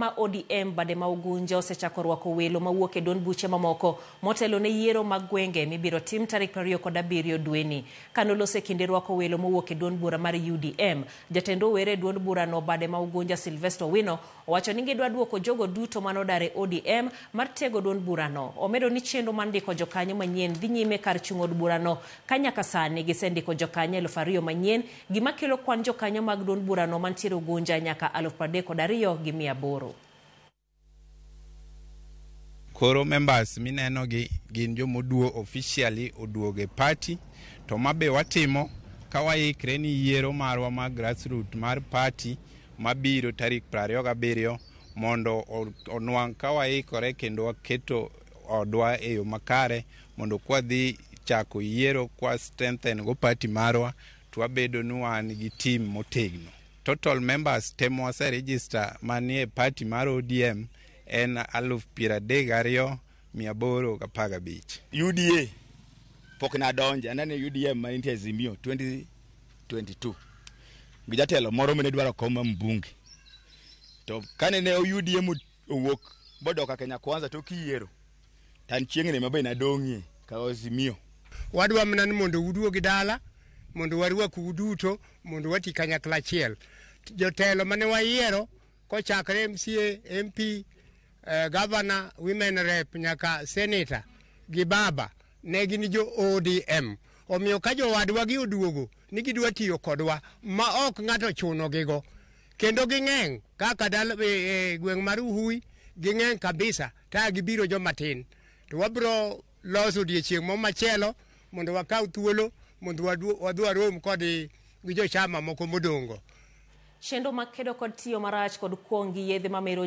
Ma ODM bade ma Ugunja osechako rwako welo mawuok e duond buche mamoko motelo ne yiero mag gwenge mibiro tim tarik 27 dweni. Kanoloso e kinde rwako welo mowuok e duond bura mar UDM, jatend rowere e duond burano bade ma Ugunja Sylvester Owino owacho ni gidwa duoko jogo duto manodar e ODM mar tego duond burano. Omedo ni chenro mar ndiko jokanyo manyien dhi nyime kar chung' od burano ka nyaka sani gisendiko jokanyo 2,000 manyien, gima kelo kwan jokanyo mag duond burano mantiere Ugunja nyaka 32,800. Koro members mineno gi gin jomoduo officially oduogo e party, to mabe watimo ka waikre ni yiero marwa mar grassroot mar party mabiro tarik 27 mondo onwang' ka waikore kendo waketo odwa e yo makare mondo kwadhi chako yiero kwa strengthen go party marwa to wabedo ni wan gi team motegno. Total members te mwase register manie party mar ODM en 32,815. UDA pok nadonje, anene UDM ma nitie Azimio 2022 gi jatelo moro mane dwaro kom ma mbunge, to kane ne UDM owuok bodok Kenya Kwanza tok yiero, to an chieng'ni ma be nadong'ie ka Azimio. Wadwa mana ni mondo uduogi dala, mondo warwaku duto, mondo wati kanyakla achiel. Jotelo mane wayiero kochakre MCA, MP, governor, women rep nyaka senator gi baba ne gin jo ODM. Omiyo ka jowadwa gi oduogo ni gidwa tiyo kodwa ma ok ng'ato chuno gigo. Kendo ging'eng' kaka dala gweng' mar Uhui ging'eng' kabisa ta gibiro joma tin. To wabro loso odiechieng' moro machielo mondo wakaw thuolo mondo wadhi warom kod gi jochama moko modongo. Chenro mag kedo kod tiyo marach kod kuong' gi yedhe mamero.